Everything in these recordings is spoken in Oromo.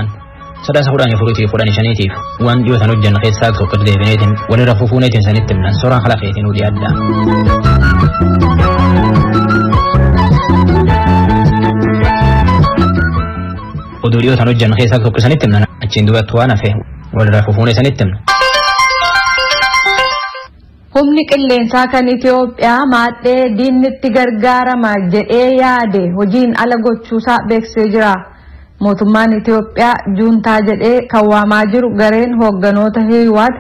Ta'an 14 14 15tiif waan dhiyootan hojjannu keessaa tokko deebineetiin walirra fufuuneetiin sanitti himnan soraan halafeetiin nu dhiyaadha. Oduu dhiyootan hojjannu keessaa tokko sanitti himnan achiin duubatti waan hafe walirra fufuunee sanitti himna. Humni qilleensaa kan Itoophiyaa maadhee diinnitti gargaarama jedhee yaade hojiin ala gochuusaa beeksisee jira. Mootummaan Itoophiyaa juuntaa jedhee kan waamaa jiru gareen hoogganoota Hiwaat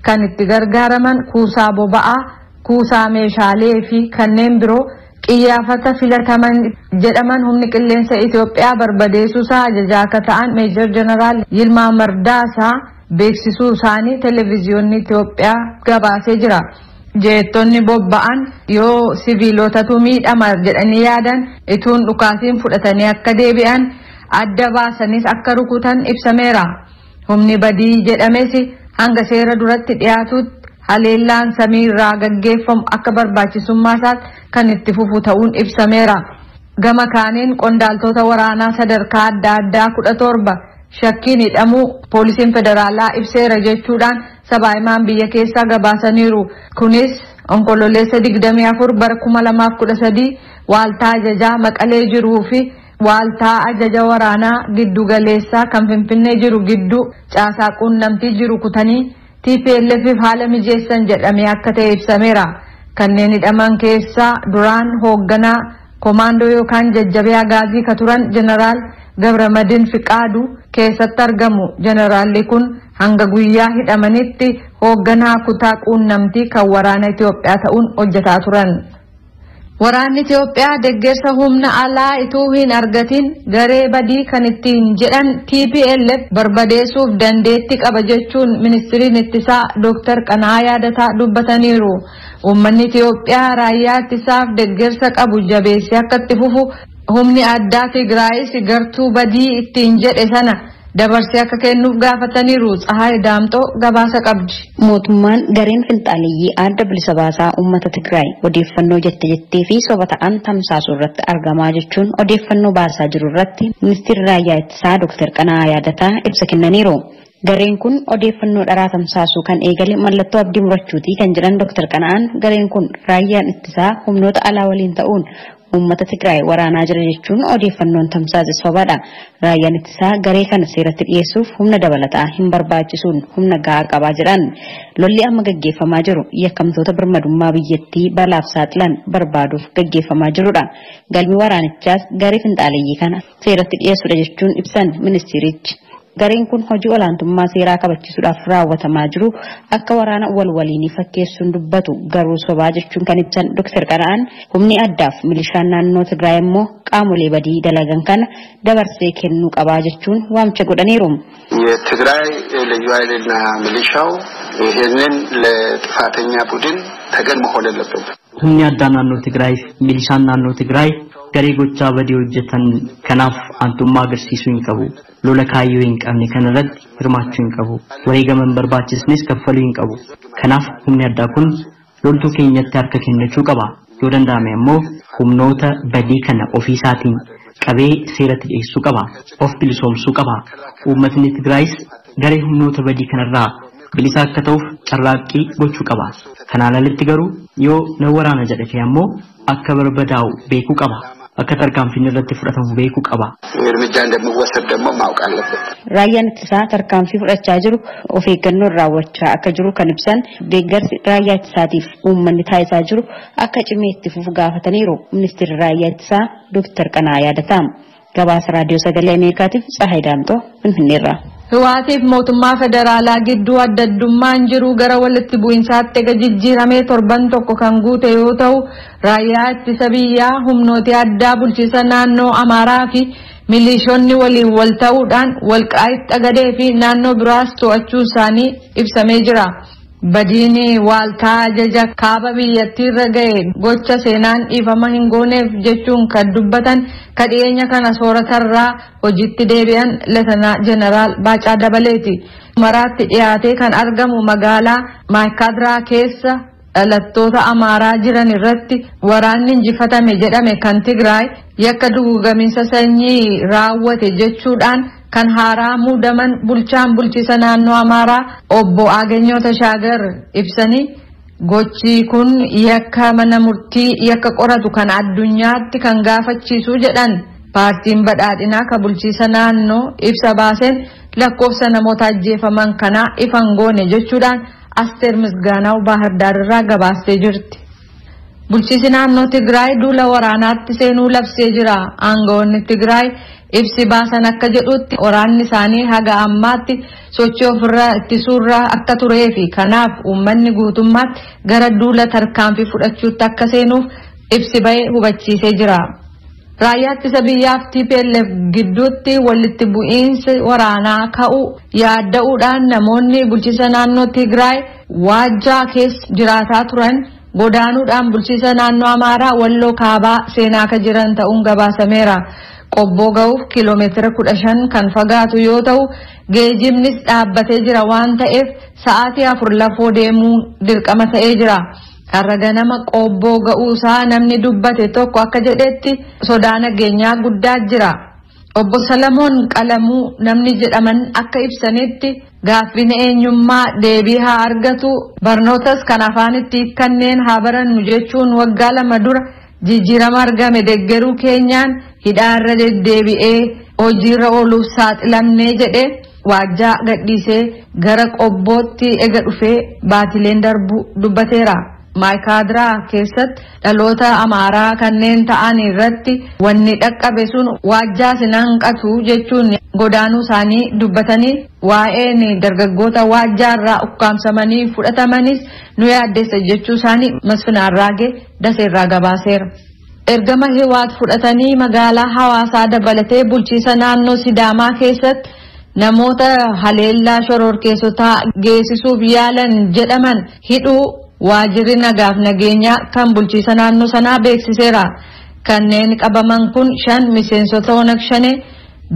kan itti gargaaraman kuusaa boba'aa, kuusaa meeshaalee fi kanneen biroo qiyyaafata filataman jedhaman humni qilleensa Itoophiyaa barbadeessuusaa ajajaa akka ta'an Meejor Jeneraal Yilmaa Mardaasaa beeksisuu isaanii televezyiyoonni Itoophiyaa gabaasee jira. Jeettonni bobba'an yoo siviilotatu miidhama jedhanii yaadan ituun dhukaasiin fudhatanii akka deebi'an adda baasanis akka rukutan ibsameera. Humni badii jedhames hanga seera duratti dhiyaatutti haleellaan samiirraa gaggeeffamu akka barbaachisummaa isaatti kan itti fufu ta'uun ibsameera. Gama kaaniin qondaaltota waraanaa sadarkaa adda addaa 17 shakkiin hidhamuu poolisiin federaalaa ibseera jechuudhaan sabaahimaan biyya keessaa gabaasaniiru. Kunis onkololeessa 24 bara 2013 waaltaa ajajaa Maqalee jiruu fi waaltaa ajaja waraanaa giddu galeessaa kan Finfinnee jiru gidduu caasaa quunnamtii jiru kutanii TPLF haala mijeessan jedhamee akka ta'e ibsameera. Kanneen hidhaman keessaa duraan hoogganaa komaandoo yookaan jajjabee agaazii ka turan Jeneraal Gabramadin Fiqaadu keessatti argamu. Jeneraalli kun hanga guyyaa hidhamanitti hoogganaa kutaa quunnamtii kan waraana Itoophiyaa ta'uun hojjetaa turan. Waraanni Itoophiyaa deeggarsa humna alaa ituu hin argatin garee badii kan ittiin jedhan TPLF barbadeessuuf dandeettii qaba jechuun ministiriin ittisaa Dr. Qana'aa Yaadataa dubbataniiru. Uummanni Itoophiyaa raayyaa ittisaaf deeggarsa qabu jabeessee akka itti fufu humni addaa Tigraayis gartuu badii ittiin jedhe sana dabarsee akka kennuuf gaafataniiru. Tsahaay Daamxoo gabaasa qabdi. Mootummaan gareen finxaaleeyyii adda bilisa baasaa uummata Tigraay odeeffannoo jette jettee fi soba ta'an tamsaasuu irratti argamaa jechuun odeeffannoo baasaa jiru irratti ministeerri raayyaa ittisaa Dr. Qana'aa Yaadataa ibsa kennaniiru. Gareen kun odeeffannoo dharaa tamsaasuu kan eegale mallattoo abdii murachuutii kan jedhan Dr. Qana'aan gareen kun raayyaan ittisaa humnoota alaa waliin ta'uun uummata Tigraay waraanaa jira jechuun odeeffannoon tamsaase sobaadha. Raayyaan ittisaa garee kana seeratti dhiyeessuuf humna dabalataa hin barbaachisuun humna gahaa qabaa jedhan. Lolli amma gaggeeffamaa jiru yakkamtoota birmadummaa biyyattii balaaf saaxilan barbaaduuf gaggeeffamaa jirudha. Galmi waraanichaas garee finxaaleeyyii kana seeratti dhiyeessuudha jechuun ibsan ministeerichi. Gareen kun hojii olaantummaa seeraa kabachiisuudhaaf raawwatamaa jiru akka waraana wal waliinii fakkeessuun dubbatu garuu sobaa jechuun kan ibsan Dr. Qana'aan humni addaaf milishaan naannoo Tigraay immoo qaamolee badii dalagan kana dabarsee kennuu qabaa jechuun waamicha godhaniiru. የትግራይ ልዩ ኃይልና ሚሊሻው ይሄንን ለጥፋተኛ ቡድን ተገን መሆን የለበትም። Humni addaa naannoo Tigraay fi milishaan naannoo Tigraay garee gochaa badii hojjetan kanaaf aantummaa agarsiisuu hin qabu. Lola kaayyoo hin qabne kanarratti hirmaachuu hin qabu. Wareegama hin barbaachisnes kaffaluu hin qabu. Kanaaf humni addaa kun loltuu keenyatti harka kennachuu qaba. Yoo danda'ame immoo humnoota badii kana ofiisaatiin qabee seeratti dhiyeessuu qaba. Of bilisoomsuu qaba. Uummatni Tigraayis garee humnoota badii kanarraa bilisa akka ta'uuf carraaqqii gochuu qaba. Kanaan alatti garuu yoo na waraana jedhe ammoo akka barbadaa'u beekuu qaba. Akka tarkaanfiin irratti fudhatamu beekuu qaba. እርምጃ እንደሚወሰድ ደግሞ ማወቅ አለበት። Raayyaan ittisaa tarkaanfii fudhachaa jiru of eeggannoon raawwachaa akka jiru kan ibsan deeggarsi raayyaa ittisaatiif uummanni taasisaa jiru akka cimee itti fufu gaafataniiru. Ministeerri raayyaa ittisaa Dr. Qana'aa Yaadataa. Gabaasa raadiyoo sagalee Ameerikaatiif Tsahaay Daamxoo Finfinneerraa. Hiwaatiif mootummaa federaalaa gidduu adda addummaan jiru gara walitti bu'insaatti ega jijjiiramee torban tokko kan guute yoo ta'u raayyaa ittisa biyyaa humnooti addaa bulchiisa naannoo Amaaraa fi milishoonni waliin wal ta'uudhaan Walqaayit Xagadee fi naannoo biraas to'achuu isaanii ibsamee jira. Badiin waaltaa ajaja kaaba biyyattiirra ga'e gocha seenaan dhiifama hin gooneef jechuun kan dubbatan ka dhiyeenya kana sooratarraa hojiitti deebi'an Leetanaa Jeneraal Baacaa Dabaleeti. Maraatti dhiyaatee kan argamu magaalaa Maayikaadiraa keessa dhalattoota Amaaraa jiran irratti waraanni injifatame jedhame kan Tigraay yakka duguugamiinsa sanyii raawwate jechuudhaan kan haaraa muudaman bulchaan bulchiisa naannoo Amaaraa obbo Agenyoo Tashaagar ibsanii gochi kun yakka mana murtii yakka qoratu kan addunyaatti kan gaafachiisu jedhan. Paartiin badhaadhinaa kan bulchiisa naannoo ibsa baaseen lakkoofsa namoota ajjeefaman kanaa ifan goone jechuudhaan Asteer Misgaanaw Baahirdaar irraa gabaastee jirti. Bulchiisi naannoo Tigraay duula waraanaatti seenuu labsee jira. Aangawoonni Tigraay ibsi baasan akka jedhutti waraanni isaanii haga ammaatti sochii ofirraa ittisuurraa akka turee fi kanaaf uummanni guutummaatti gara duula tarkaanfii fudhachuutti akka seenuuf ibsi bahee hubachiisee jira. Raayyaa ittisa biyyaaf TPLF gidduutti walitti bu'iinsi waraanaa ka'uu yaadda'uudhaan namoonni bulchiisa naannoo Tigraay waajjaa keessa jiraataa turan godaanuudhaan bulchiisa naannoo Amaaraa Walloo Kaabaa seenaa akka jiran ta'uun gabaasameera. Qobboo ga'uuf kiiloomeetira 15 kan fagaatu yoo ta'u geejibnis dhaabbatee jira waan ta'eef sa'aatii 4 lafoo deemuun dirqama ta'ee jira. Har'a ganama qobboo ga'uusaa namni dubbate tokko akka jedhetti sodaa nageenyaa guddaa jira. Obbo Salamoon Qalamuu namni jedhaman akka ibsanitti gaaffiin eenyummaa deebii haa argatu barnootas kan afaanitti kanneen haa barannu jechuun waggaa 2 dura jijjiirama argame deeggaruu keenyaan hidhaarra deddeebi'ee hojiirra ooluuf saaxilamnee jedhee waajjaa gadhiisee gara qobbootti ega dhufee baatileen darbu dubbateera. Maayikaadiraa keessatti dhaloota Amaaraa kanneen ta'an irratti wanni dhaqqabe sun waajjaa sinanqatu jechuun godaanuu isaanii dubbatanii waa'een dargaggoota waajjaa irraa ukkaamsamanii fudhatamanis nu yaaddeessa jechuu isaanii Masfin Arraagee Daseerraa gabaaseera. Ergama Hiwaat fudhatanii magaalaa Hawaasaa dabalatee bulchiisa naannoo Sidaamaa keessatti namoota haleellaa shororkeessotaa geessisuuf yaalan jedhaman hidhuu waajirri nagaaf nageenyaa kan bulchiisa naannoo sanaa beeksiseera. Kanneen qabaman kun 5 miseensota ONG 5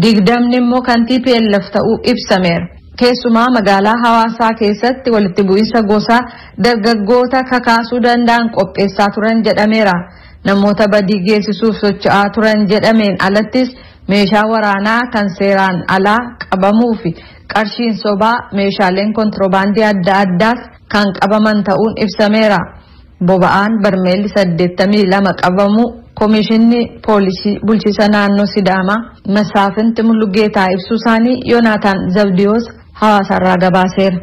20 immoo kan TPLF ta'uu ibsameera. Keessumaa magaalaa Hawaasaa keessatti walitti bu'iinsa gosaa dargaggoota kakaasuu danda'an qopheessaa turan jedhameera. Namoota badii geessisuuf socho'aa turan jedhameen alattis meeshaa waraanaa kan seeraan alaa qabamuu fi qarshiin sobaa meeshaaleen kontiroobaandii adda addaas kan qabaman ta'uun ibsameera. Boba'aan barmeelli 82 qabamu Komishinni Poolisii Bulchiisa Naannoo Sidaamaa Masaafinti Mullugeetaa ibsuu isaanii Yoonaataan Zabdiyoos Hawaasaarraa gabaaseera.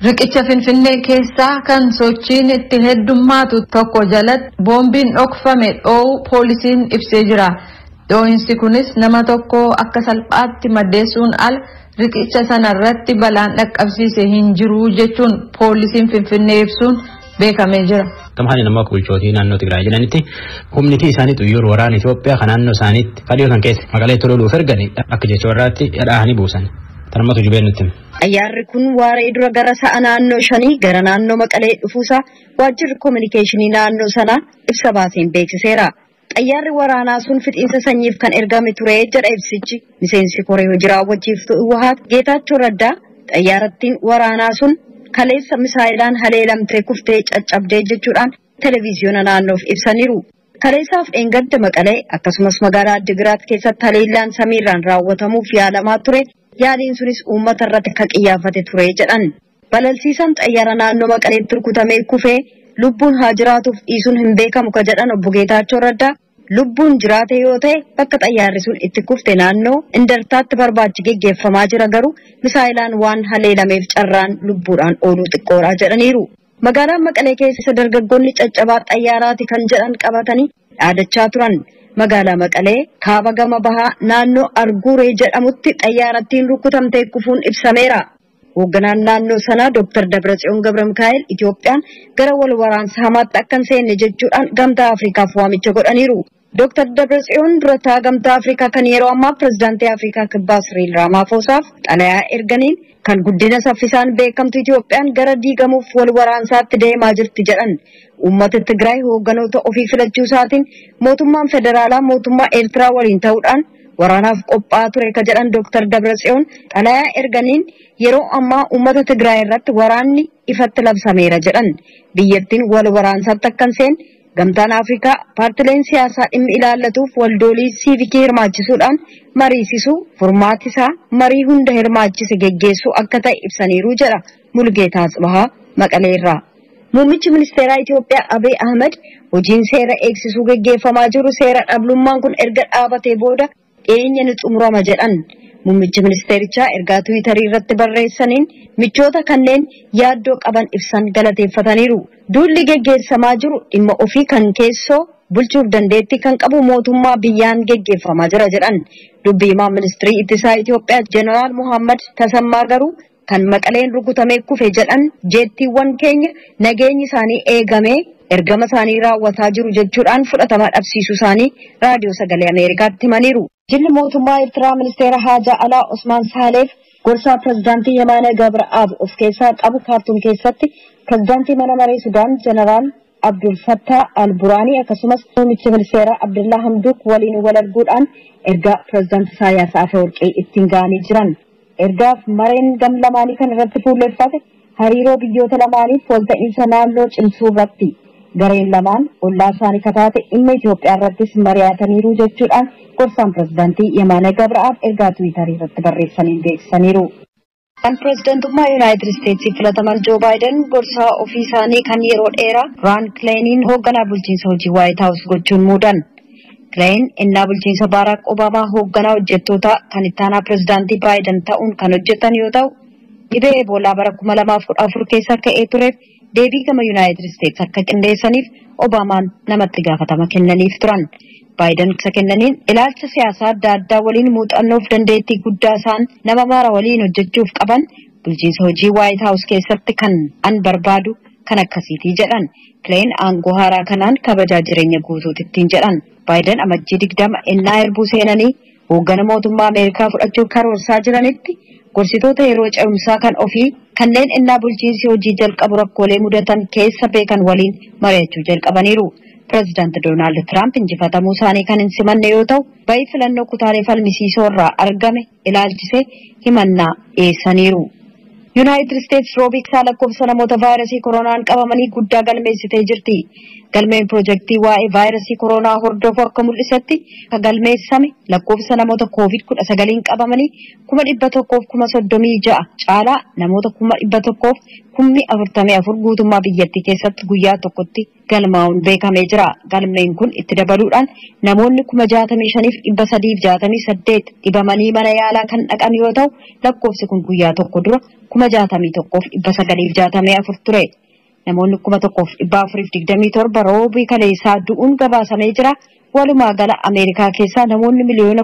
Riqicha Finfinnee keessaa kan sochiin itti heddummaatu tokko jalatti boombiin dhokfame dhoowuu poolisiin ibsee jira. Dhoo'insi kunis nama tokko akka salphaatti madeessuun ala riqicha sanarratti balaan dhaqqabsiise hin jiru jechuun poolisiin Finfinnee ibsuun beekamee jira. Gamhaan nama bulchootii naannoo Tigraay jedhanitti humniti isaanii xiyyoor waraana Itoophiyaa kan naannoo isaaniitti kadhiyootan keessa magaalaa tololuuf ergani akka jecha warraatti dhahanii buusan. Tanamatu jibeen nutti. Xayyaarri kun waaree dura gara sa'a naannoo 5 gara naannoo Maqalee dhufuusaa waajjirri koominikeeshinii naannoo sanaa ibsa baaseen beeksiseera. Xayyaarri waraanaa sun fixiinsa sanyiif kan ergame ture jedha ibsichi. Miseensi koree hojii raawwachiiftuu Iwahaat Geetaachoo Raddaa xayyaarattiin waraanaa sun kaleessa misaayilaan haleelamtee kuftee caccabdee jechuudhaan televiziyoona naannoof ibsaniiru. Kaleessaaf dheengadda Maqalee akkasumas magaalaa Addigiraat keessatti haleellaan samiirraan raawwatamuuf yaalamaa ture. Yaaliin sunis uummata irratti akka qiyyaafate ture jedhan. Balalsiisaan xayyaara naannoo Maqaleetti rukutamee kufee lubbuun haa jiraatuuf dhiisuun hin beekamu ka jedhan obbo Geetaachoo Raddaa lubbuun jiraate yoo ta'e bakka xayyaarri sun itti kufte naannoo Indartaatti barbaachi geggeeffamaa jira garuu misaayilaan waan haleelameef carraan lubbuudhaan ooluu xiqqoodha jedhaniiru. Magaalaan Maqalee keessa dargaggoonni caccabaa xayyaaraati kan jedhan qabatanii dhaadachaa turan. Magaalaa Maqalee kaaba gama bahaa naannoo Arguuree jedhamutti xayyaarattiin rukutamtee kufuun ibsameera. Hoogganaan naannoo sanaa Dr. Dabratsiyoon Gabramikaa'el Itoophiyaan gara wal waraansa hamaatti akka hin seenne jechuudhaan gamtaa Afrikaaf waamicha godhaniiru. Dr. Dabratsiyoon durataa gamtaa Afrikaa kan yeroo ammaa pirezidaantii Afrikaa Kibbaa Siriil Raamaafosaaf xalayaa erganiin kan guddina saffisaan beekamtu Itoophiyaan gara diigamuuf wal waraansaatti deemaa jirti jedhan. Uummata Tigraay hoogganoota ofii filachuu isaatiin mootummaan federaalaa mootummaa Eertiraa waliin ta'uudhaan waraanaaf qophaa'aa ture ka jedhan Dr. Dabratsiyoon xalayaa erganiin yeroo ammaa uummata Tigraay irratti waraanni ifatti labsameera jedhan. Biyyattiin wal waraansaatti akka hin seenne Gamtaan Afrikaa paartileen siyaasaa dhimmi ilaallatuuf waldoolii siivikii hirmaachisuudhaan mariisisuu furmaati isaa marii hunda hirmaachise geggeessuu akka ta'e ibsaniiru jedha Mulgeetaa Tsibahaa Maqaleerraa. Muummichi ministeeraa Itoophiyaa Abiy Ahmed hojiin seera eegsisuu geggeeffamaa jiru seera dhablummaan kun erga dhaabatee booda dhiyeenya ni xumurama jedhan. Muummichi ministeerichaa ergaa Tiwiitarii irratti barreessaniin michoota kanneen yaaddoo qaban ibsan galateeffataniiru. Duulli geggeessamaa jiru dhimma ofii kan keessoo bulchuuf dandeettii kan qabu mootummaa biyyaan geggeeffamaa jira jedhan. Dubbii himaa ministirii ittisaa Itoophiyaa Jeneraal Muhammad Tasammaa garuu kan Maqaleen rukutamee kufe jedhan jeettiiwwan keenya nageenyi isaanii eegamee ergama isaanii raawwataa jiru jechuudhaan fudhatama dhabsiisuu isaanii raadiyoo sagalee Ameerikaatti himaniiru. Jilli mootummaa Eertiraa ministeera Haajaa Alaa Osmaan Saaleef gorsaa pirezidaantii Yemaana Gabra'aab of keessaa qabu Kaartuum keessatti pirezidaantii mana maree Sudaan Jeneraal Abdul Fattah Al-Buraanii akkasumas muummicha ministeeraa Abdullaa Hamduuk waliin wal arguudhaan ergaa pirezidaantii Isaayyaas Afeworqii ittiin ga'anii jiran. Ergaaf mareen gam lamaanii kan irratti fuulleffate hariiroo biyyoota lamaaniif walta'iinsa naannoo cimsuu irratti. Gareen lamaan ollaa isaanii kataate dhimma Itoophiyaa irrattis mari'ataniiru jechuudhaan gorsaan pirezidaantii Yemaana Gabra'aab ergaa Tiwiitarii irratti barreessaniin beeksisaniiru. Kan pirezidaantummaa Yuunaayitid Isteetsiif filataman Joo Baayiden gorsaa ofii isaanii kan yeroo dheeraa Raan Kileeniin hoogganaa bulchiinsa hojii Waayit Haawus gochuun muudan. Kileen innaa bulchiinsa Baaraak Obaamaa hoogganaa hojjettoota kan ittaanaa pirezidaantii Baayiden ta'uun kan hojjetan yoo ta'u, dhibee Eboolaa bara 2014 keessa ka'ee tureef deebii gama Yuunaayitid Isteets akka qindeessaniif Obaamaan namatti gaafatama kennaniif turan. Baayiden isa kennaniin ilaalcha siyaasaa adda addaa waliin muuxannoof dandeettii guddaa isaan nama mara waliin hojjechuuf qaban bulchiinsa hojii Waayit Haawus keessatti kan an barbaadu kan akkasiitii jedhan. Kileen aangoo haaraa kanaan kabajaa jireenya guutuutittiin jedhan. Baayiden amajjii 20 ennaa erbuu seenanii hooggana mootummaa Ameerikaa fudhachuuf karoorsaa jiranitti gorsitoota yeroo ce'umsaa kan ofii kanneen ennaa bulchiinsi hojii jalqabu rakkoolee mudatan keessa beekan waliin mari'achuu jalqabaniiru. Pireezidaanti Doonaald Tiraamp injifatamuu isaanii kan hin simanne yoo ta'u, ba'ii filannoo kutaalee falmisiisoo irraa argame ilaalchisee himannaa dhiyeessaniiru. Yuunaayitid Isteets roobii lakkoofsa namoota vaayirasii koronaan qabamanii guddaa galmeessitee jirti. Galmeen piroojeektii waa'ee vaayirasii koronaa hordofu akka mul'isetti kan galmeessame lakkoofsa namoota COVID-19 qabamanii 136,000 caalaa namoota 144,000 guutummaa biyyattii keessatti guyyaa tokkotti galmaa'uun beekamee jira. Galmeen kun itti dabaluudhaan namoonni 65,368 dhibamanii mana yaalaa kan dhaqan yoo ta'u, lakkoofsi kun guyyaa tokko dura 61,964 ture. Namoonni 1,427 roobii kaleessaa du'uun gabaasamee jira. Walumaa gala Ameerikaa keessaa namoonni 10.4 million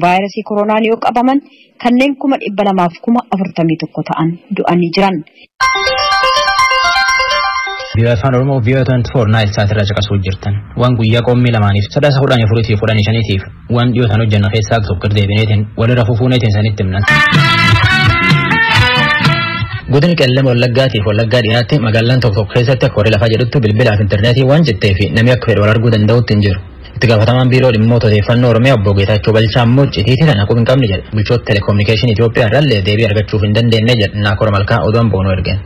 vaayirasii koronaan yoo qabaman kanneen 241,000 ta'an du'anii jiran. VOA Afaan Oromoo VOA 24 Naayil Saat irraa caqasuu jirtan. Waan guyyaa qommii lamaaniif sadaasa 14 fi 15tiif waan dhiyootan hojjanna keessaa tokko deebineetiin walirra fufuuneetiin sanitti himnan. Godina Qellem Wallaggaatiif Wallaggaa dhiyaatti magaalaan tokko tokko keessatti akka warri lafaa jedhutti bilbilaaf intarneetii waan jettee fi namni akka fedhe wal arguu danda'utti hin jiru. Itti gaafatamaan biiroo dhimmoota odeeffannoo Oromiyaa obbo Geetaachoo Balchaa immoo icciitii tana quba hin qabne jedha. Bulchoota telekominikeeshinii Itoophiyaa irraallee deebii argachuuf hin dandeenye jedha. Naakoor Malkaa oduun boonuu ergeen.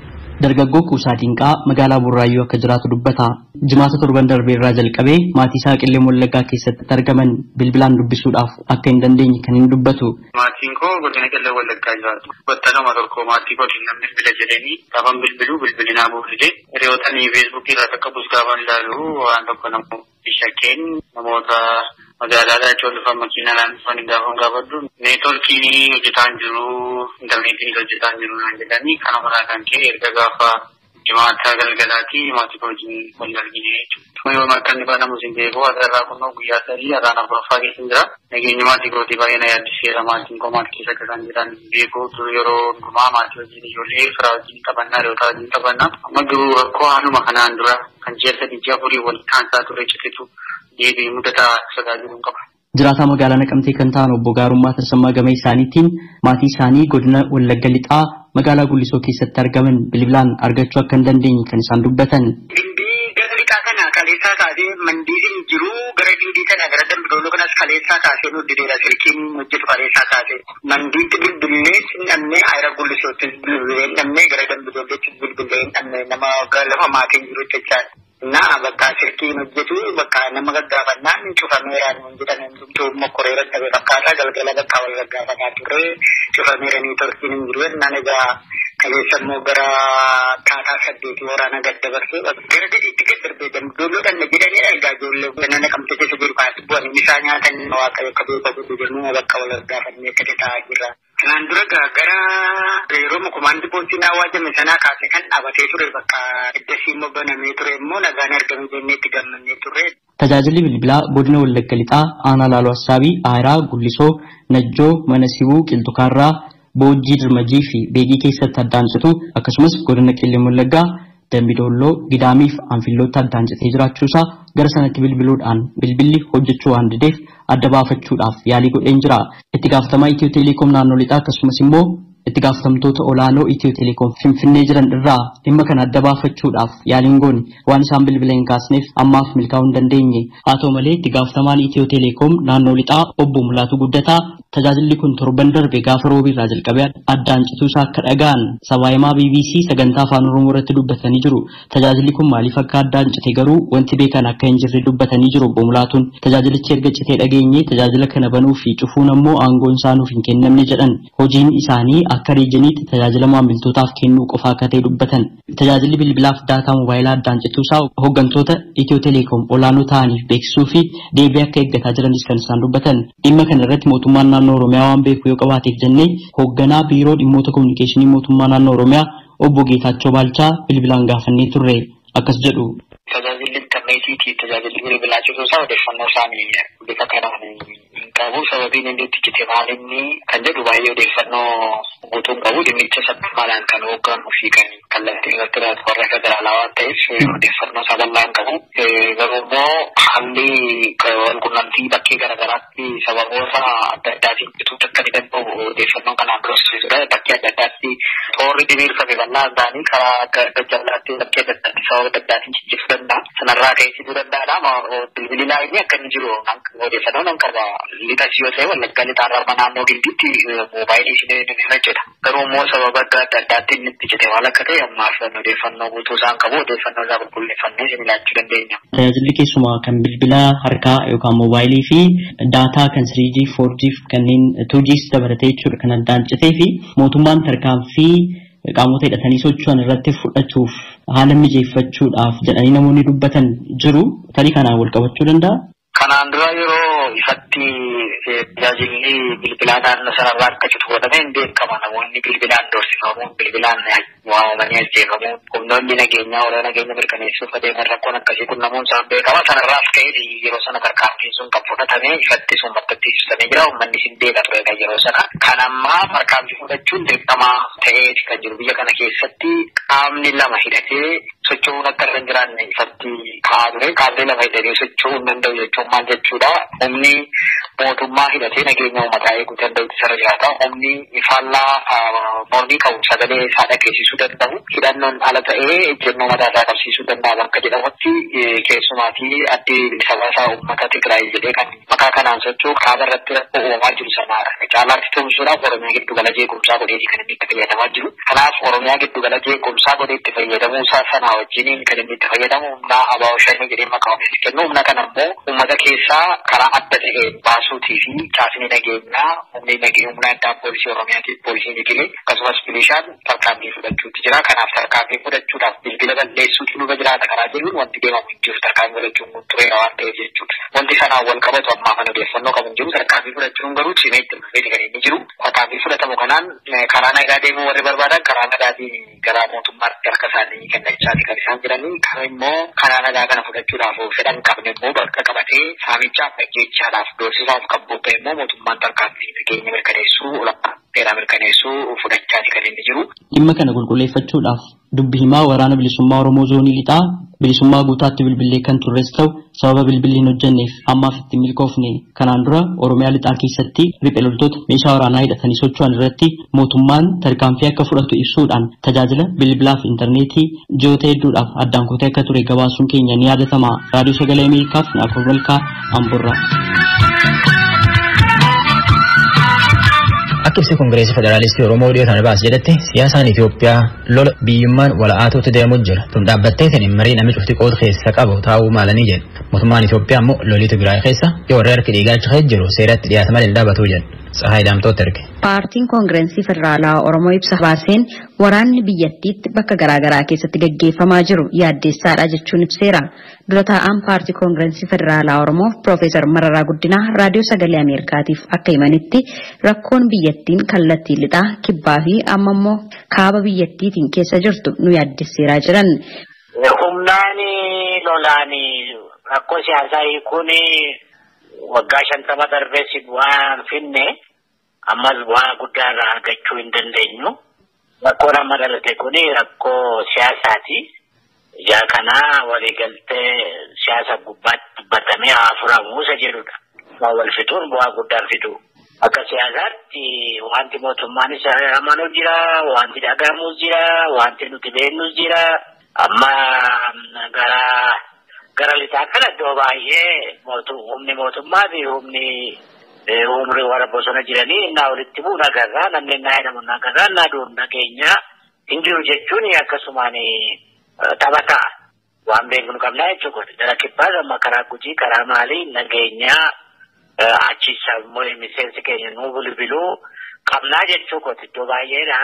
Dargaggoo Kuusaa Dinqaa magaalaa Burraayyuu akka jiraatu dubbata. Jimaata torban darbee irraa jalqabee maatii isaa Qellem Wallaggaa keessatti argaman bilbilaan dubbisuudhaaf akka hin dandeenye kan hin dubbatu. Maatiin koo godina Qellem Wallaggaa jiraatu. Battaluma tokko maatii kootiin namni bilbila jedhanii gaafan bilbiluu bilbilinaa buufide hiriyootanii feesbuukii irraa takka bus gaafan ilaalu waan tokko namoota shakkeen namoota magaalaa jechuun dhufan makiinaan dhufan gaafan gaafadhu neetworkiin hojjetaa hin jiru intarneetiin hojjetaa hin jiru naan jedhanii kana maraa kan ka'e erga gaafa jimaata galgalaatii maatii koo wajjin wal argine jechuudha. Yoo markanni banamu sin beeku asirraa kunoo guyyaa sadii har'aan afuraffaa keessa jira. Nageenyi maatii kootii baay'ee na yaaddiseera. Maatiin koo maal keessa akka isaan jiran beeku yeroo hundumaa maatii wajjin ijoollee firaa wajjin taphannaa hiriyoota wajjin taphannaa. Amma garuu rakkoo haaluma kanaan dura kan ji'a sadii ji'a afurii wal taansaa ture cititu deebii mudataa sodaa jiru qaba. Jiraataa magaalaa Naqamtee kan ta'an obbo Gaarummaa Tasammaa Gamee isaaniitiin maatii isaanii godina Wallagga Lixaa magaalaa Gullisoo keessatti argaman bilbilaan argachuu akka hin dandeenye kan isaan dubbatan. Gimbii gara lixaa kana kaleessaa kaasee mandiisin jiru gara gimbii kana gara dambidooloo kanas kaleessaa kaasee nu dideera silkiin hojjetu kaleessaa kaasee. Mandiitti bilbilee hin dhabnee ayira Gullisootti bilbilee hin dhabnee gara dambidoolootti bilbilee hin dhabnee nama lafa maatiin jiru jechaadha. Naa bakka silkiin hojjetu bakka nama gaggaafannaan cufameeraan hin jedhan hundumtuu mokkoreera dhabe fakkaata galgala bakka wal gaggaafataa turre cufameera niitoorkiin hin jiru jennaan egaa kaleessa immoo gara taataa 8 waraana gad dabarsee gara gadiitti gad darbee damdooloodhaan na jedhanii egaa ijoollee nama naqamte keessa jiru kaasi bu'anii isaa nyaatan waaqayyo akka beekaa godhu jennuu bakka wal gaggaafannee akka taa'aa jirra. Kanaan dura gara yeroo komaandi poostiin awwaajame sanaa kaasee kan dhaabatee ture bakka iddasii immoo banamee ture immoo nagaan argame jennee itti gammannee turre. Tajaajilli bilbilaa godina Wallagga Lixaa aanaa Laaloo Assaabii, Aayiraa, Gullisoo, Najjoo, Mana Sibuu, Qilxukaarraa, Boojjii Dirmajii fi Beegii keessatti addaan citu akkasumas godina Qellem Wallaggaa Dambi Doolloo, Gidaamii fi Anfillootti addaan citee jiraachuusaa gara sanatti bilbiluudhaan bilbilli hojjechuu waan dideef adda baafachuudhaaf yaalii godheen jira. Itti gaafatamaa Itiyoo Teleekoom naannoo lixaa akkasumas immoo itti gaafatamtoota olaanoo Itiyoo Teleekoom Finfinnee jiran irraa dhimma kana adda baafachuudhaaf yaaliin goone waan isaan bilbila hin kaasneef ammaaf milkaa'uu hin dandeenye. Haa ta'u malee itti gaafatamaan Itiyoo Teleekoom naannoo lixaa obbo Mulaatuu Guddataa tajaajilli kun torban darbe gaafa roobii irraa jalqabee addaan cituu isaa akka dhaga'an sabaahimaa BBC sagantaa afaan Oromoo irratti dubbatanii jiru. Tajaajilli kun maaliif akka addaan cite garuu wanti beekan akka hin jirre dubbatanii jiru obbo Mulaatuun. Tajaajilichi erga citee dhageenye tajaajila kana banuu fi cufuun ammoo aangoon isaa nuuf hin kennamne jedhan. Hojiin isaanii akka riijiniitti tajaajila maamiltootaaf kennuu qofa akka ta'e dubbatan. Tajaajilli bilbilaaf daataa moobaayilaa addaan cituu isaa hooggantoota Itiyoo Teleekoom olaanoo ta'aniif beeksisuu fi deebii akka eeggataa jiranis kan isaan dubbatan. Dhimma kana irratti mootummaan naannoo Oromiyaa waan beeku yoo qabaateef jennee hoogganaa biiroo dhimmoota kominikeeshinii mootummaa naannoo Oromiyaa obbo Geetaachoo Baalchaa bilbilaan gaafannee turre akkas jedhu. Tajaajilli intarneetiitii tajaajilli bilbilaa cituu isaa odeeffannoo isaanii bifa kanaan hin qabu. Sababiin inni itti cite maal inni kan jedhu baay'ee odeeffannoo guutuu hin qabu. Dhimmicha sabbaadhaan kan hoogganuu fi kan kallattii irratti laatu warra federaalaa waan ta'eef odeeffannoo isaa bal'aa hin qabu. Garuu immoo haalli walqunnamtii bakkee garaagaraatti sababoota adda addaatiin cituu akka ni danda'u odeeffannoon kanaan duras ture. Bakkee adda addaatti toorri diriirfame bal'aa ta'anii karaa gajjallaatti bakkee adda addaatti sababa adda addaatiin ciccifuu danda'a. Sanarraa ka'ee cituu danda'aadha. Bilbilli laayinii akka inni jiru odeeffannoo nan qaba. Lixas yoo ta'e Wallaggaa lixaarraa naannoo gidduutti moobaayilii isin ni hojjeta. Garuu immoo sababa adda addaatti inni itti cite maal akka ta'e ammaaf odeeffannoo guutuu isaan qabu odeeffannoo isaa qulqulleeffannee isin ilaachuu dandeenya. Tajaajilli keessumaa kan bilbila harkaa yookaan moobaayilii fi daataa kan 3G, 4G kanneen 2Gs dabalatee jechuudha kan addaan citee fi mootummaan tarkaanfii qaamota hidhatanii socho'an irratti fudhachuuf haala mijeeffachuudhaaf jedhanii namoonni dubbatan jiru. Tarii kanaan wal qabachuu danda'a? Kanaan dura yeroo ifatti tajaajilli bilbilaa naannoo sanarraa akka citu godhame hin beekama. Namoonni bilbilaan doorsifamuun, bilbilaan waamamanii ajjeefamuun, humnoonni nageenyaa olaanaa nageenya mirkaneessuuf adeeman rakkoon akkasii qunnamuun isaan beekama. Sanarraas ka'ee yeroo sana tarkaanfiin sun kan fudhatame ifatti sun bakkatti ibsamee jira. Uummanni sin beeka ture yeroo sana. Kan ammaa tarkaanfii fudhachuun dirqama ta'ee kan jiru biyya kana keessatti qaamni lama hidhatee socho'uun akka irra hin jiraanne ifatti kaa'aa ture. Qaamni lama hidhatee socho'uu hin danda'u jechuun maal jechuudha? Humni mootummaa hidhatee nageenya uummataa eeguu danda'utu isarra jiraata. Humni faallaa mormii qabu sagalee isaa dhageessisuu danda'u hidhannoon ala ta'ee ejjennoo mataa isaa qabsiisuu danda'a bakka jedhamutti keessumaatii addi bilisa baasaa uummata Tigraay jedhee kan maqaa kanaan socho'u kaaba irratti rakkoo uumamaa jiru sana caalaatti tumsuudhaaf Oromiyaa giddugala jeequmsaa godheeti kan inni itti fayyadamaa jiru. Kanaaf Oromiyaa giddugala jeequmsaa godhee itti fayyadamuu isaa sana wajjiniin kan inni itti fayyadamu humna ABO Shanee jedhee maqaa ofiis kennu humna kana immoo uummata keessaa karaa adda ta'een baasuutii fi caasni nageenyaa humni nageenya humna addaa poolisii Oromiyaatiif poolisiin idilee akkasumas milishaan tarkaanfii fudhachuutti jira. Kanaaf tarkaanfii fudhachuudhaaf bilbila balleessuutu nurra jiraata karaa jedhuun wanti deemamu hin jiru tarkaanfii fudhachuun kun tureera waan ta'eef jechuudha. Wanti sanaan wal qabatu ammaa kan odeeffannoo qabu hin jiru. Tarkaanfii fudhachuun garuu cimee itti fufeeti kan inni jiru. Tarkaanfii fudhatamu kanaan karaa nagaa deemuu warri barbaadan karaa nagaatiin gara mootummaatti harka isaanii kennachaati kan isaan jiranii. Kan immoo karaa nagaa kana fudhachuudhaaf fedhan qabne immoo bakka qabatee saamichaaf dhaggeechaadhaaf doorsisaaf kan bobba'e immoo mootummaan tarkaanfii nageenya mirkaneessuu olaanaa seeraa mirkaneessuu fudhachaati kan inni jiru. Dhimma kana qulqulleeffachuudhaaf dubbi himaa waraana bilisummaa Oromoo zoonii lixaa bilisummaa guutaatti bilbilee kan turres ta'u sababa bilbilli hin hojjenneef ammaaf itti milkoofne. Kanaan dura Oromiyaa lixaa keessatti riphee loltoota meeshaa waraanaa hidhatanii socho'an irratti mootummaan tarkaanfii akka fudhatu ibsuudhaan tajaajila bilbilaa fi intarneetii ji'oota hedduudhaaf addaan kutee akka ture gabaasuun keenya ni yaadatama. Raadiyoo Sagalee Ameerikaaf Naakoor Malkaa Amboorraa. Akka ibsi Koongireesii Federaalistii Oromoo dhiyoo tana baase jedhetti siyaasaan Itoophiyaa lola biyyummaan wala'aatuutti deemuu jira. Tun dhaabbatteetiin marii namni cufti qooda keessa qabu taa'uu maalanii jedhe. Mootummaan Itoophiyaa immoo lolii Tigraay keessa yoo warri harki dhiigaa jiru seeratti dhiyaata malee hin dhaabatuu jedhe. Tsahaay Daamtootti erge. Paartiin Koongireesii Federaalaa Oromoo ibsa baaseen waraanni biyyattiitti bakka garaagaraa keessatti gaggeeffamaa jiru yaaddeessaadha jechuun ibseera. Dura taa'aan paartii Koongireesii Federaalaa Oromoo Piroofeesar Mararaa Guddinaa Raadiyoo Sagalee Ameerikaatiif akka himanitti rakkoon biyyattiin kallattii lixaa kibbaa fi amma immoo kaaba biyyattiitiin keessa jirtu nu yaaddesseeraa jiran. Humnaan lolaan rakkoo siyaasaa hiikuun waggaa 50 darbees bu'aa hin finne ammas bu'aa guddaa irraa argachuu hin dandeenyu. Rakkoon amma dhalate kun rakkoo siyaasaati. Ijaa kanaa waliigaltee siyaasa gubbaatti dubbatamee haa furamu isa jedhudha. Wal fixuun bu'aa guddaa fidu. Akka siyaasaatti wanti mootummaanis amanuu jira, wanti dhagahamus jira, wanti nuti beeknus jira. Amma gara lixaa kana iddoo baay'ee humni mootummaa fi humni warra bosona jiranii innaa walitti bu'u agarra. Namni innaa jedhamu agarra. Innaa du'u nageenya hin jiru jechuun akkasumaan tapha ta'a. Waan beeknu qabnaa jechuudha. Gara kibbaas amma karaa Gujii karaa maalii nageenya achi miseensi keenya nuu bilbiluu qabnaa jechuu kooti. Iddoo baay'eedha.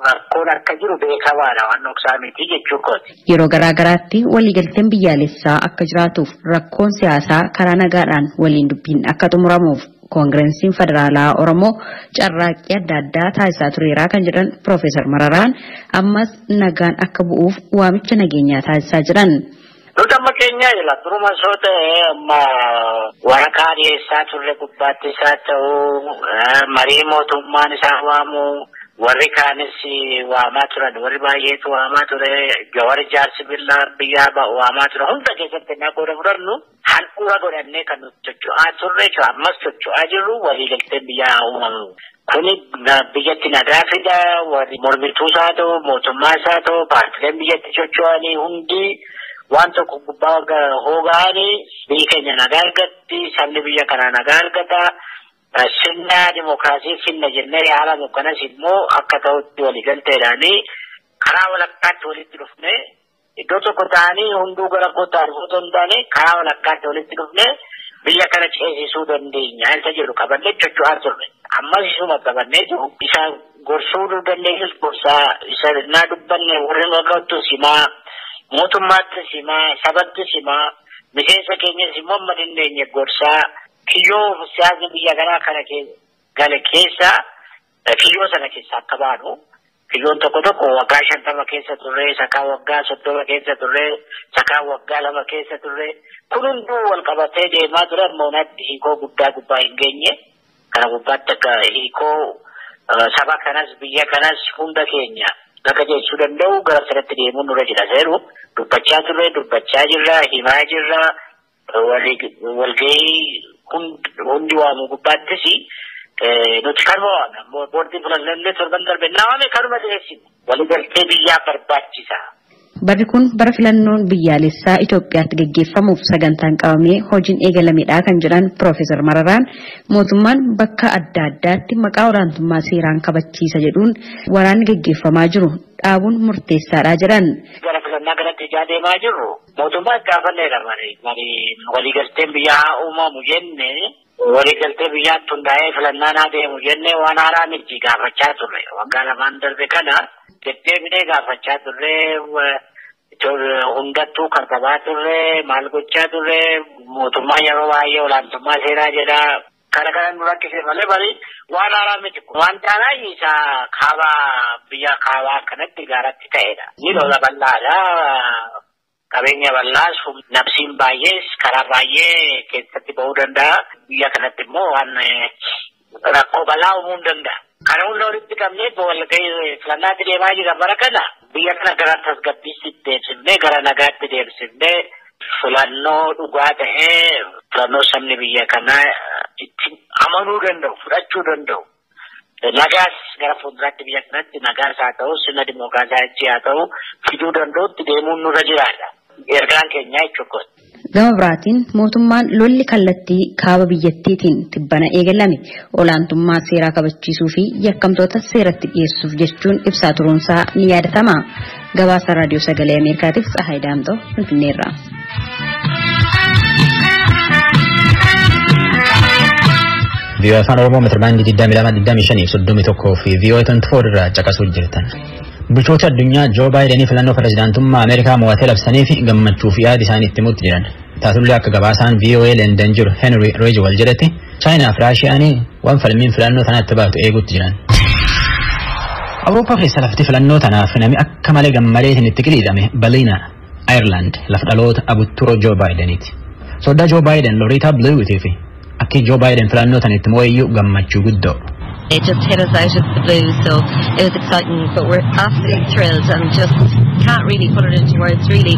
Rakkoon akka jiru beekamaadha. Waan dhoksaa miti jechuu kooti. Yeroo garaa garaatti waliigalteen biyyaalessaa akka jiraatuuf rakkoon siyaasaa karaa nagaadhaan waliin dubbiin akka xumuramuuf Koongireesiin Federaalaa Oromoo carraaqqii adda addaa taasisaa tureeraa kan jedhan Piroofeesar Mararaan ammas nagaan akka bu'uuf waamicha nageenyaa taasisaa jiran. Nuti amma keenyaa jira. Duruma soo ta'e amma waraqaa dhiyeessaa turre gubbaatti isaa ta'u marii mootummaan isaa waamu warri kaanis waamaa turan warri baay'eetu waamaa ture warri jaarsi biyyaa waamaa ture hunda keessatti innaa qooda fudhannu handhuura godhannee kan nuti socho'aa turre ammas socho'aa jirru waliigalteen biyyaa uumamu. Kuni biyyatti nagaa fida warri mormituus haa ta'u mootummaas haa ta'u paartileen biyyatti socho'anii hundi waan tokko gubbaa hoogaanii biyyi keenya nagaa argatti sabni biyya kanaa nagaa argata. Sirna dimookiraasii finna jennee yaalamu kanas immoo akka ta'utti waliigalteedhaanii karaa walakkaatti walitti dhufne iddoo tokko ta'anii hunduu gara kootaa dhufuu hin taane karaa walakkaatti walitti dhufne biyya kana ceesisuu dandeenya isa jedhu qabannee socho'aa turre. Ammas isuma qabannee jiru isa gorsuu dandeenyus gorsaa isa naa dubbanne warri dhaga'attus himaa mootummaattis himaa sabattis himaa miseensa keenyas immoo amma dandeenye gorsaa. Kiyyoo siyaasni biyya kanaa kana gale keessa kiyyoo sana keessa akka baanu kiyyoon tokko tokko waggaa 50 keessa turre sakaa waggaa 30 keessa turre sakaa waggaa 2 keessa turre kun hunduu wal qabatee deemaa ture ammoo natti hiikoo guddaa gubbaa hin geenye kana gubbaatti akka hiikoo saba kanas biyya kanas hunda keenya akka jechuu danda'u gara sanatti deemuun nurra jira seeru dubbachaa turre dubbachaa jirra himaa jirra walgahii hundi waamu gubbaattis nuti kanuma waamna boordii filannoo torban darbe naawame kanuma dhiyeessine waliigaltee biyyaa barbaachisa. Barri kun bara filannoon biyyaalessaa Itoophiyaatti gaggeeffamuuf sagantaan qabamee hojiin eegalamedha kan jedhan Piroofeesar Mararaan mootummaan bakka adda addaatti maqaa olaantummaa seeraan kabachiisa jedhuun waraanni gaggeeffamaa jiru dhaabuun murteessaadha jedhan. Gara filannaa kanatti ijaa deemaa jirru mootummaan gaafanneedha marii waliigalteen biyyaa haa uumamu jenne waliigaltee biyyaatti hundaa'ee filannaan haa deemu jenne waan haaraa miti gaafachaa turre waggaa 2 darbe kana deddeebinee gaafachaa turre hundattuu kartabaa turre maal gochaa turre mootummaan yeroo baay'ee olaantummaa seeraa jedha kana kana nu rakkise malee bari waan haaraa miti waan taanaa isa kaabaa biyya kaabaa kanatti gaaratti ta'edha. Inni lola bal'aadha. Qabeenya bal'aas nabsiin baay'ees karaa baay'ee keessatti ba'uu danda'a. Biyya kanatti immoo waan rakkoo bal'aa uumuu danda'a. Kana hunda walitti qabnee walgahii filannaatti deemaa jira bara kana biyya kana gara tasgabbiitti deebisnee gara nagaatti deebisnee filannoo dhugaa ta'ee filannoo sabni biyya kanaa itti amanuu danda'u fudhachuu danda'u. Nagaas gara fuulduraatti biyya kanatti nagaas haa ta'u sirna dimookiraasii haa ta'u fiduu danda'utti deemuun nurra jiraadha. Ergaan keenya jechuudha. Gama biraatiin mootummaan lolli kallattii kaaba biyyattiitiin tibbana eegalame olaantummaa seeraa kabachiisuu fi yakkamtoota seeratti dhiyeessuuf jechuun ibsaa turuunsaa ni yaadatama. Gabaasa Raadiyoo Sagalee Ameerikaatiif Tsahaay Daamxoo Finfinneerraa. VOA Afaan Oromoo meetirbaandii 22, 25, 31 fi VOA 24 irraa caqasuu jirtan. Bulchoota addunyaa Joo Baayidanii filannoo pirezidaantummaa Ameerikaa mo'atee labsanii fi gammachuu fi yaada isaanii itti himuutti jiran. Taatullee akka gabaasaan VOA London jiru Henry Ridgewell jedhetti, Chaayinaa fi Raashiyaan waan falmiin filannoo tanatti baatu eeguutti jiran. Awurooppaa keessa lafti filannoo tanaaf namni akka malee gammadeetiin itti qiliidhame Baliina, Ayirlaand, lafa dhaloota abutturoo Joo Baayidaniiti. Soddaa Joo Baayiden Loriitaa Biliwiitii fi akki Joo Baayiden filannoo tana itti mo'eeyyuu gammachuu guddoo. It just hit us out of the blue, so it was exciting, but we're absolutely thrilled and just can't really put it into words, really.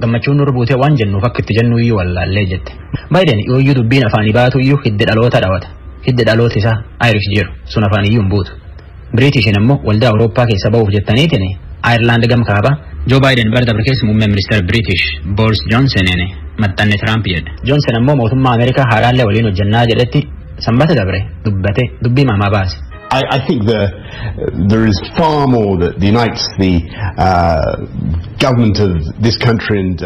Gammachuun nurra buutee waan jennuuf akka itti jennu iyyuu wallaallee jette. Baayiden yooyyuu dubbiin afaanii baatu iyyuu hiddi dhaloota dhawata. Hiddi dhaloota isaa Irish jedhu sun afaan iyyuu hin buutu. Biriitishin ammoo waldaa Awurooppaa keessa ba'uuf jettaniitiin Ayirlaand gam kaaba. Joo Baayiden bara dabre keessa muummee ministeera British Boris Johnsoniin maxxanne Tiraamp jedhe. Johnson ammoo mootummaa Ameerikaa haaraallee waliin hojjannaa jedhetti sanbata dabre dubbate dubbii maamaa baase. I think there is far more that unites the government of this country and